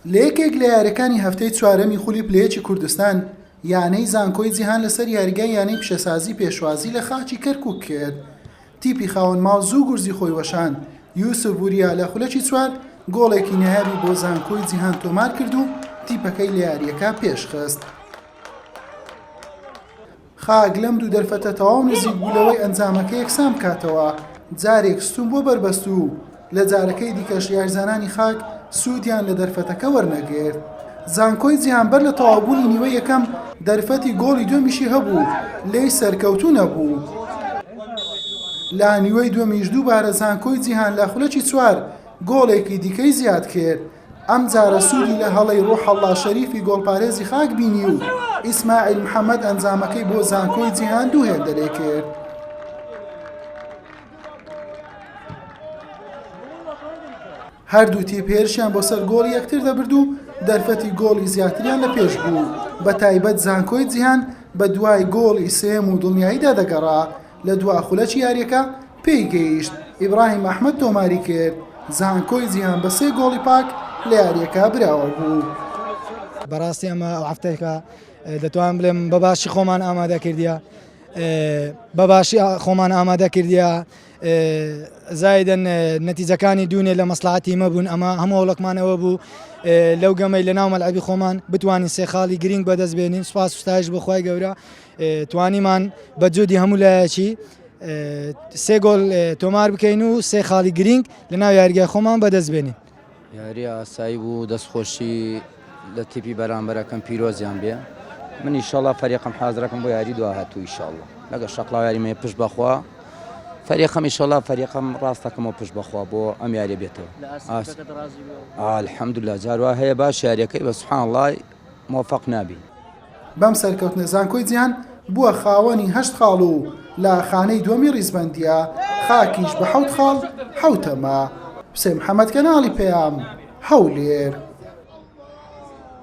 لە یەکێک لە یاریەکانی هەفتەی چوارەمی خولی پلە یەکی کوردستان، یانەی زانکۆی جیهان لەسەر یاریگای یانەی پیشەسازی پێشوازی لە خاکی کەرکوک کرد. تیپی خاوەن ماڵ زوو گورزی خۆی وەشاند، یوسف وریا لە خولەکی چوار گۆڵێکی نایابی بۆ زانکۆی جیهان تۆمارکرد و تیپەکەی لە یارییەکە پێشخست. خاک لەم دوو دەرفەتە تەواو نزیک بوو لەوەی ئەنجامەکە یەکسان بکاتەوە، جارێک ستوون بۆ بەربەست و لە جارەکەی دیکەش یاریزانانی خاک سوودیان لە دەرفەتەکە وەرنەگرت. زانکۆی جیهان بەر لە تەواوبوونی نیوەی یەکەم دەرفەتی گۆڵی دووەمیشی هەبوو، لێی سەرکەوتوو نەبوو. لە نیوەی دووەمیش دووبارە زانکۆی جیهان لە خولەکی چوار گۆڵێکی دیکەی زیادکرد، ئەمجارە سوودی لە هەڵەی ڕوحەڵڵا شەریفی گۆڵپارێزی خاک بینی و ئیسماعیل محەمەد ئەنجامەکەی بۆ زانکۆی جیهان دوو هێندە لێکرد. هەردوو تیپ هێرشیان بۆ سەر گۆڵی یەکتر دەبرد و دەرفەتی گۆڵی زیاتریان لە پێش بوو، بە تایبەت زانکۆی جیهان بە دوای گۆڵی سێیەم و دڵنیاییدا دەگەڕا، لە دوا خولەکی یارییەکە پێی گەیشت، ئیبراهیم ئەحمەد تۆماری کرد، زانکۆی جیهان بە سێ گۆڵی پاک لە یارییەکە براوە بوو. بەڕاستی ئەمە ئەو هەفتەیەکە دەتوانم بڵێم بە باشی خۆمان ئامادە کردیە بە باشی خۆمان ئامادە کردیە زایدن نەتیجەکانی دوونێ لە مەسلحەتی مەبوون ئەمە هەموو هەوڵەکمانەوە بوو لەو گەمەی لە ناو مەلعەبی خۆمان بتوانین سێ خاڵی گرنگ بەدەست بێنین سوپاس و ستایش بۆ خوای گەورە توانیمان بە جودی هەموو لایەکی سێ گۆل تۆمار بکەین و سێ خاڵی گرنگ لە ناو یاریگای خۆمان بەدەست بێنین. یاری ئاسایی بوو دەستخۆشی لە تیپی بەرامبەرەکەم پیرۆزیان بێ من ئیشەڵا فەریقم حازرەکەم بۆ یاری دواهاتوو ئیشەڵا لەگە شەقڵاو یاریمە پشت بەخوا فەریقم ئیشەڵا فەریقم ڕاستەکەمەوە پشت بەخوا بۆ ئەم یاریە بێتەوە الحمدلله جاروا هەیە باش یاریەکەی بە سبحان الله مۆفەق نابی. بەم سەرکەوتنە زانکۆی جیهان بووە خاوەنی هەشت خاڵ و لە خانەی دووەمی ریزبەندییە، خاکیش بە حەوت خاڵ حەوتەمە. حوسێن محەمەد کەناڵی پەیام، هەولێر.